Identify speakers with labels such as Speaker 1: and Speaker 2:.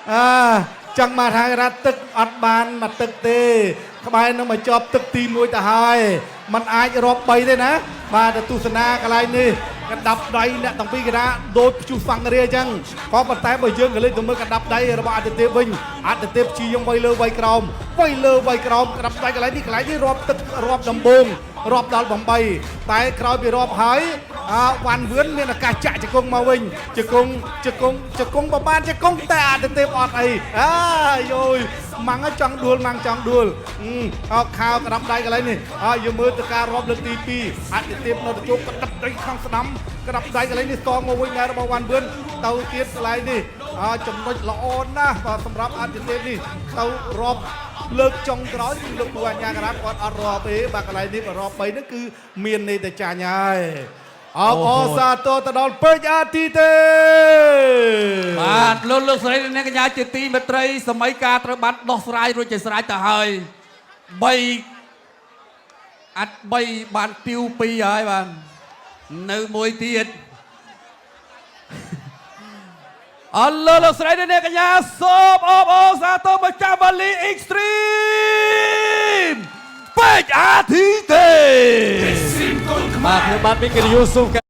Speaker 1: អាចង់មកថាគេថាទឹកអត់បានមកទឹកទេ ក្បែរនឹងមកជាប់ទឹកទី1ទៅហើយมันអាចរាប់3ទេណាបាទទៅទស្សនាកន្លែងនេះកណ្ដាប់ដៃអ្នកទាំងពីរគេថាដូចព្យុះសង្ឃរាអញ្ចឹងក៏ប៉ុន្តែបើយើងក៏លេចទៅមើលកណ្ដាប់ដៃរបស់អតិទេពវិញអតិទេពជាយងវៃលើវៃក្រោមវៃលើវៃក្រោមកណ្ដាប់ដៃកន្លែងនេះកន្លែងនេះរាប់ទឹករាប់ដំបងរាប់ដល់8តែក្រោយពីរាប់ហើយអាវ៉ាន់វឿនមានឱកាសចាក់ជង្គង់មកវិញជង្គង់ជង្គង់ជង្គង់ប្របានជង្គង់តែអតិទេពអត់អីអាយយម៉ាំងចង់ដួលម៉ាំងចង់ដួលអោខោក្តាប់ដៃកន្លែងនេះអើយើងមើលទៅការរាប់លើកទី2អតិទេពនៅទៅជោគក្តាប់ដៃខាងស្ដាំក្តាប់ដៃកន្លែងនេះស្ទងមកវិញដែររបស់វ៉ាន់វឿនទៅទៀតកន្លែងនេះអើចំណុចល្អណាស់បាទសម្រាប់អតិទេពនេះទៅរាប់លើកចុងក្រោយគឺលោកគ្រូអញ្ញាការ៉ាគាត់អត់រាប់ទេបាទកន្លែងនេះបើរាប់3ហ្នឹងគឺមានន័យតែចាញ់ហើយអបអរសាទរទៅដល់ពេជ្រអាទិទេ
Speaker 2: បាទលោកលោកស្រីនិងអ្នកកញ្ញាជាទីមេត្រីសម័យការត្រូវបានដោះស្រាយរួចជាស្រេចទៅហើយ3អាត់3បានទាវ2ហើយបាទនៅមួយទៀតអរលោកលោកស្រីនិងអ្នកកញ្ញាសូមអបអរសាទរម្ចាស់វ៉ាលី Extreme ពេជ្រអាទិទេ
Speaker 3: បាទខ្ញុំបាទមានកិត្តិយសសូម